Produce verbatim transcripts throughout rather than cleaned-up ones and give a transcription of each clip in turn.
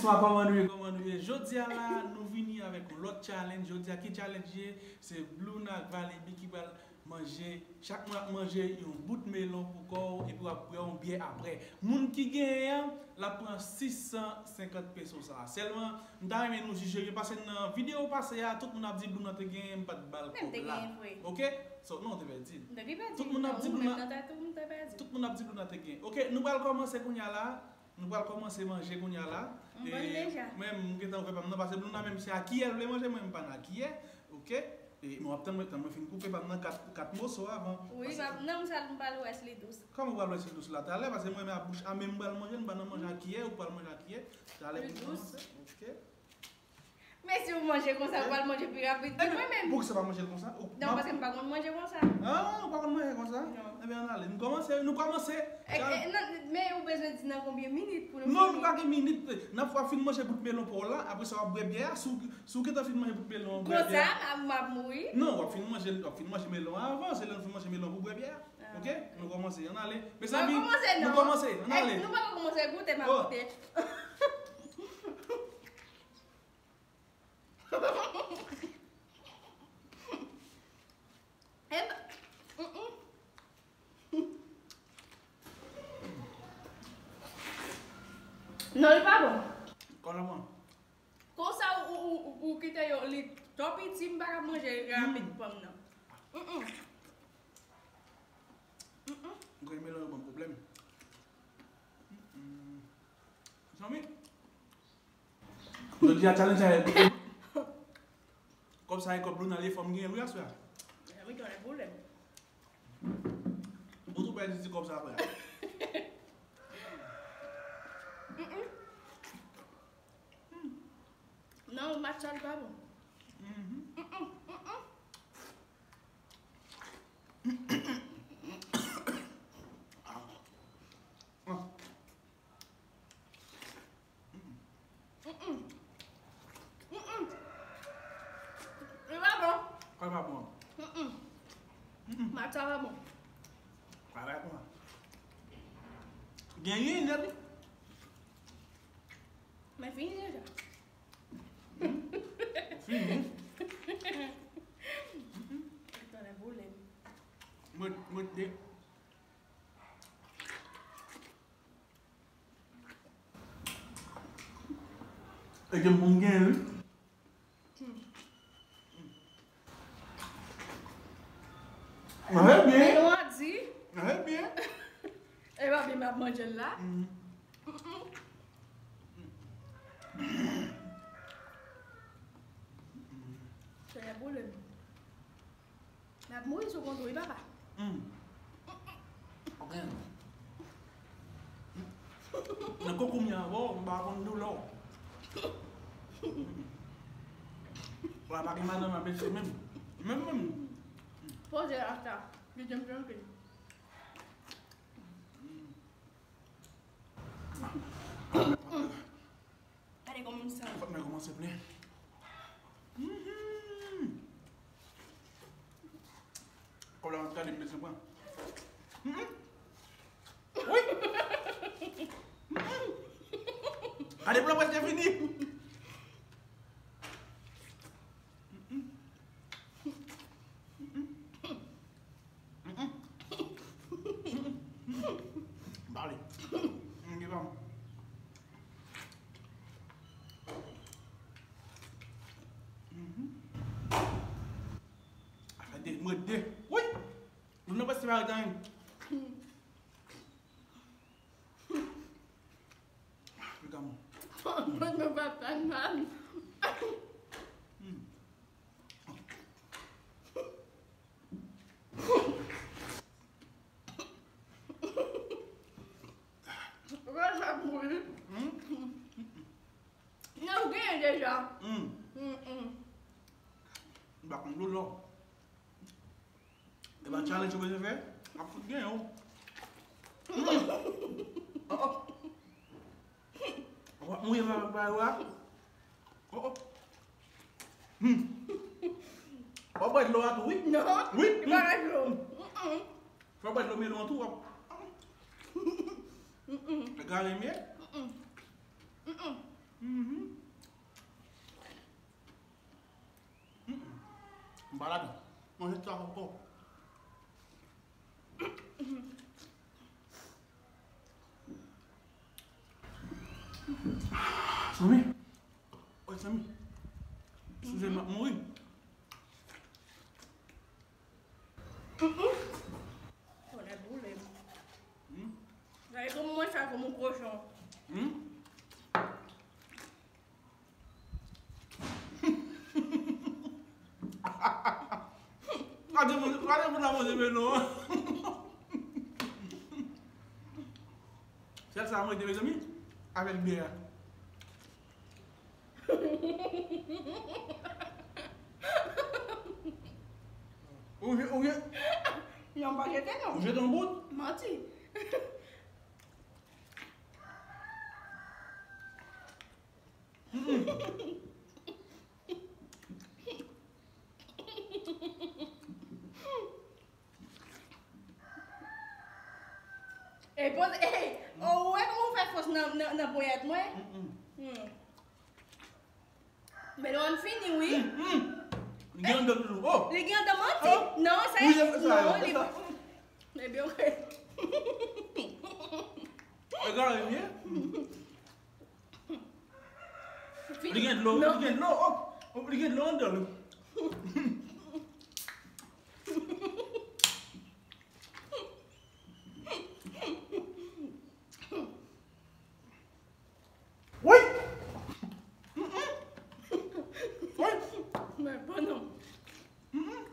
Bonswa, kòman nou ye? Kòman nou ye? Jodi a la, nou vini avèk yon lòt challenge. Jodi a, ki challenge ye? Se Blouna ak Valebi ki pral manje. Chak moun ap manje yon bout melon pou kò w, epi w ap bwè yon byè apre. Moun ki genyen an, l ap pran sis san senkant peso sa a. Sèlman, m ta renmen nou jije, paske nan videyo pase a, tout moun ap di Blouna te genyen, m pa t ba l kòb la. Oke? So, non, w te pèdi. Tout moun ap di Blouna, tout moun ap di Blouna te genyen. Oke, nou pral kòmanse kounye a la. Nou pral kòmanse manje kounye a la. M bon deja. Mwen, m gentan ouvè pa m nan, paske Blouna menm se a kiyè l vle manje, mwen, m pa nan kiyè. Oke? E, nou ap tann mwen, tann mwen fin koupe pa m nan kat, kat moso avan. Wi, m ap, non, m sa, m pral wè si li dous. Kòman w pral wè si l dous la talè? Paske mwen menm a bouch a men m pral manje, m pa nan manje a kiyè, ou pral manje a kiyè. Talè pou kòmanse. Oke? Men si w manje konsa, w pral manje pi rapid ki mwen menm. Poukisa w pa manje l konsa? Non, paske m pa konn manje konsa. Ah, ou pa konn manje konsa? Non. Ebyen, ann ale. Nou kòmanse, nou kòmanse. E, e, non, men ou bezwen di nan konbyen minit pou nou fini? Non, nou pa gen minit. N ap, w ap fin manje bout melon pa w la, apre sa w ap bwè byè a. Si w, si w gentan fin manje bout melon, w bwè byè a. Konsa, m ap, m ap mouri. Non, w ap fin manje, w ap fin manje melon an avan, se lè nou fin manje melon pou w bwè byè a. Ah, oke? Nou kòmanse, ann ale. Mezanmi, nou kòmanse, ann ale. Nou pa kòmanse, goute, m ap goute. E pa, mm, mm. Non, li pa bon. Kòman? Konsa ou, ou, ou, ou kite yo, li twò piti, m pa ka manje rapid pòm nan. Mm, mm. Mm, mm. Mwen renmen lè yo ban m pwoblèm. Mm, mm. Zanmi. Jodi a challenge a ye. Kòb sa e kòb Blouna li fò m genyen l wi aswè a. Wi, tonnè boule m. Ou tou pèdi ti kòb sa frè. Mm, mm. Non, match sa li pa bon. Mm, mm. Mm-mm. Mm-mm. Li pa bon. Kòl pa bon. Mm-mm. Mm-mm. Match sa pa bon. Kòl pa bon. Genyen nèt wi. Men fini deja. Fini. Li tonnè boule m. Mwen, mwen de. E ke m pou m genyen wi. Manje byen. Men nou a di. Manje byen. E pa byen m ap manje l la. Mm. Mm-mm. Tonnè boule m. M ap mouri sou kont ou wi papa. Mm. Ok. Nan kokoum ya avè w, m pa konn doulè w. Wè pa gen madanm ap ese menm. Menm menm. Poze ata. Li janm janm fini. Gade kòman m santi. Fòk mwen kòmanse plen. Mhm. Kòb la, gade m bezwen pran. Mhm. Wi. Mhm. Gade plan prèske fini. Mhm. Mhm. Mm-mm. Mm-mm. Bale. Mm, li pa bon. Mhm. Afè de, mwen de. Wi! Nou nan pastè pa retan. Retan. Mwen pa tan mal. Mm. Ou pa sa mouri. Hmm? Non, ou genyen deja. Hmm. Mm, mm. M pa konn dlo. E pa challenge ou bezwen fè? M ap fout genyen w. Hmm. Oh, oh. W ap mouye m avèk bagay ou a? Oh, oh. Hmm. W ap bwè dlo a tou, wi. Non, wi, li pa bwè dlo. Mm-mm. Fò w bwè dlo melon an tou, w ap. Mm-mm. Egare m ye? Mm-mm. Mm-mm. Mhm. Mm-mm. M pa ladan. Manje sa ankò. Zanmi. Oy, zanmi. Eskize m, m ap mouri. Tonnè boule m. Hmm? Gade kòman mwen fè kòm yon kochon. Hmm? Gade moun, gade moun la manje melon an. Sèl sa mwen te, mezanmi, avèk byè a. Ou je-, ou je-, Non, m pa jete, non. Ou jete yon bout? Manti. Mm-mm. Ey, poze, ey, oh, ou wè kòman w fè fòs nan, nan, nan ponyèt mwen? Mm-mm. Hmm. Melon an fini, wi. Mm, mm. Li gen anndan toujou. Oh! Li gen anndan manti. Oh! Non, sa, wi, se sa, non, se li sa. Ebyen, ok. Egare, wi. Li gen dlo, non. Li gen dlo, oh, oh, li gen dlo anndan l. Wi! Mm-mm. Wi! Men bon non. Mm-mm.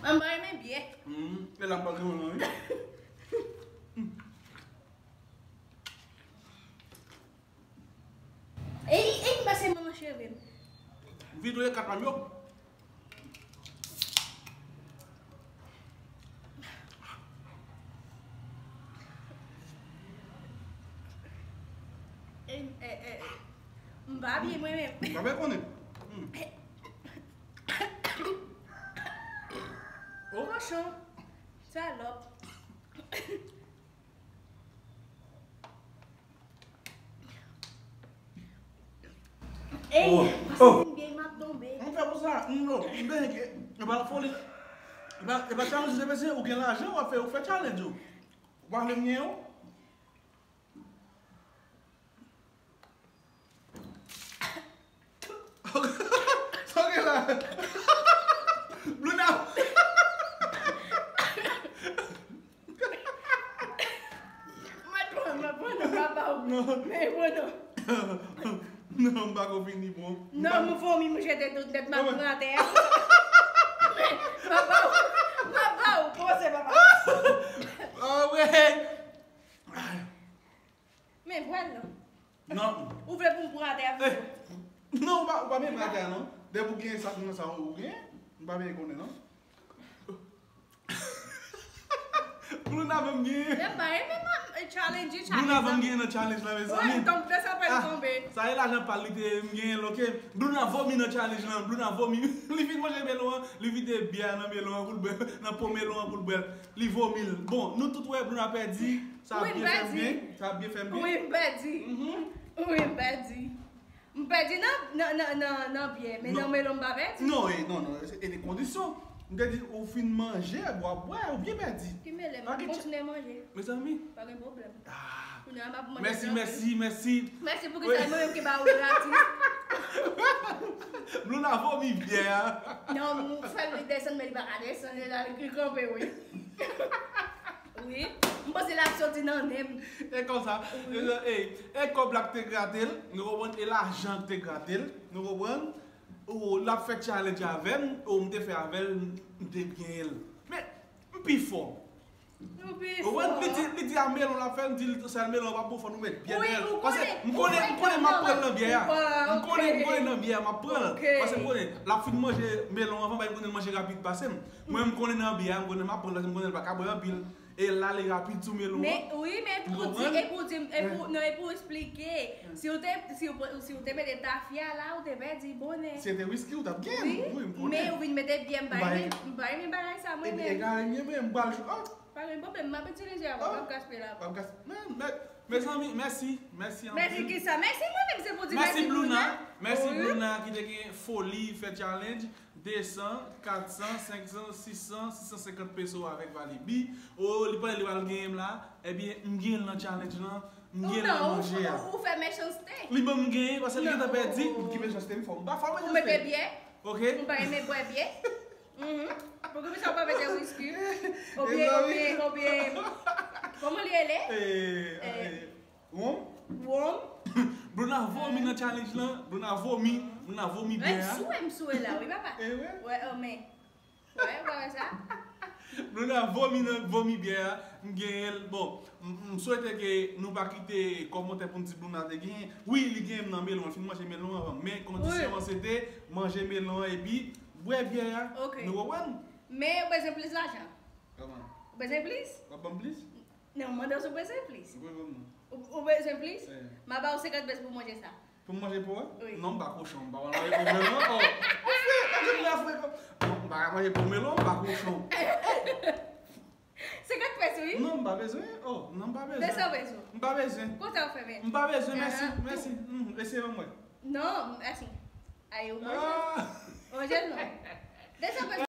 Mwen pa renmen byè. Mm, e la m pa gen yon non, wi. Ey, ey, m pase manman cheve m. Vide kat pa m yo. Ey, eh, eh, eh. M pa byen mwen menm. M pa byen konnen. Hmm. Oh. Kochon. Salòp. Ey, oh, pase oh. Vin byen, m ap tonbe. M fè pou sa, m non, m byen ke, e pa foli, e pa, e pa challenge se pese, ou gen lajan, w ap fè, ou fè challenge ou. Ou pa vle m gen yo? Sa w gen la? Bruna. Mwen pran, mwen pran nan papa w. Non. Men pran nan. Non, m pa ko fini bon. Non, m vomi, m jete tout nèt, m ap pran atè a. Men, papa w, papa w, poze papa w. Ah, ouais. Men pran nan. Non. Ou vle pou m pran atè a? Eh, non, ou pa, ou pa byen pran atè a, non. Depi ou gen sa, nan sa ou gen, m pa byen konnen, non. Bruna menm gen. Lè m pa renmen challenge, challenge. Bruna menm gen nan challenge la, mezanmi. Wè, tonbe, sa fè l tonbe. Sa e lajan pa l, li te m gen l, ok. Bruna vomi nan challenge lan, Bruna vomi. Li fin manje melon an, li vide byè nan melon an pou l bwè, nan po melon an pou l bwè. Li vomi l. Bon, nou tout wè Bruna pèdi. Sa ap byen fè m byen. Sa ap byen fè m byen. Wi, m pèdi. Mhm. Wi, m pèdi. M pèdi nan, nan, nan, nan, nan byè, men nan melon m pa pèdi. Non, e, non, non, e, e de kondisyon. M te di, ou fin manje, w ap bwè, ou byen pèdi. Ki mele m kontinye manje. Mezanmi. Pa gen pwoblèm. Ah. Kounye a m ap manje. Mèsi, mèsi, mèsi. Mèsi pou ki sa, mwen menm ki ba ou gratis. Bruna vomi byè a. Non, m fè l desann, men li pa ka desann, li la, li kanpe, wi. Wi. M panse l ap soti nan nen m. E konsa, wi. E, e, e kòb la k te grate l, nou konprann, e lajan k te grate l, nou konprann, ou l ap fè challenge avè m, ou m te fè avè l, m te genyen l. Men, m pi fò. Nou pi fò. Ou konprann, li di, li di a melon l ap fè, m di l sèl melon an p ap bon, fò nou met byè dèyè l. Paske m konnen, m konnen m ap pran l nan byè a. M konnen, m konnen nan byè a, m ap pran l. Paske m konnen, l ap fin manje melon anvan, bay m konnen l manje rapid pase m. Mwen, m konnen nan byè a, m konnen m ap pran l, paske m konnen l pa ka bwè anpil. E l ale rapid sou melon an. Men, wi, men pou di, e pou di, e pou, non, e pou eksplike. Si w te, si w, si w te mete tafya la, ou te pèdi bonè. Si se te wiski, ou t ap gen. Wi, wi, m konnen. Men ou vin mete byè, m pa renmen, m pa renmen bagay sa, mwen menm. Epi, egare m ye, men m pral jwe. Pa gen pwoblèm, m ap itilize avè w, m ap gaspiye lajan. M ap gaspiye. Men, men, mezanmi, mèsi. Mèsi anpil. Mèsi kisa? Mèsi mwen menm, se pou di mèsi Bruna. Mèsi Bruna ki te gen foli fè challenge. De san, kat san, senk san, sis san, sis san senkant peso avèk Valibi. O, li panse li pral genyen m la. Ebyen, m genyen l nan challenge lan. M genyen l nan manje a. Ou fè mechanste. Li ban m genyen, paske li gentan pèdi. Ki mechanste m fè? M pa fè mechanste. Ou mete byè. Ok. M pa renmen bwè byè. Pou ki sa w pa mete wiski? Oubyen, oubyen, oubyen. Kòman li rele? Wonm? Wonm. Bruna vomi nan challenge lan. Bruna vomi. Bruna vomi byè a. M sou, m sou la, wi, papa. E wi. Wè, men. Wè, ou pa wè sa? Bruna vomi nan, vomi byè a. M genyen l. Bon, m swete ke nou pa kite kòmantè pou n di Bruna te genyen. Wi, li genyen m nan melon. L fin manje melon anvan. Men kondisyon an se te manje melon an epi bwè byè a. Nou konprann? Men ou bezwen plis lajan. Kòman? Ou bezwen plis? W ap ban m plis? Non, m mande w si w bezwen plis. Ou bezwen ban m non. Ou bezwen plis? M a ba w senkant pes pou manje sa. Pou m manje po a? Wi. Non, m pa kochon, m pa pral manje po melon. Oh, ou fè, ou jwenn la frekan. Non, m pa ka manje po melon, m pa kochon. Senkant pes, wi. Non, m pa bezwen. Oh, non, m pa bezwen. De san pes ou. M pa bezwen. Konsa ou fè men. M pa bezwen, mèsi, mèsi. Eseye ban mwen. Non, mèsi. Aye, ou manje. Manje non. De san pes.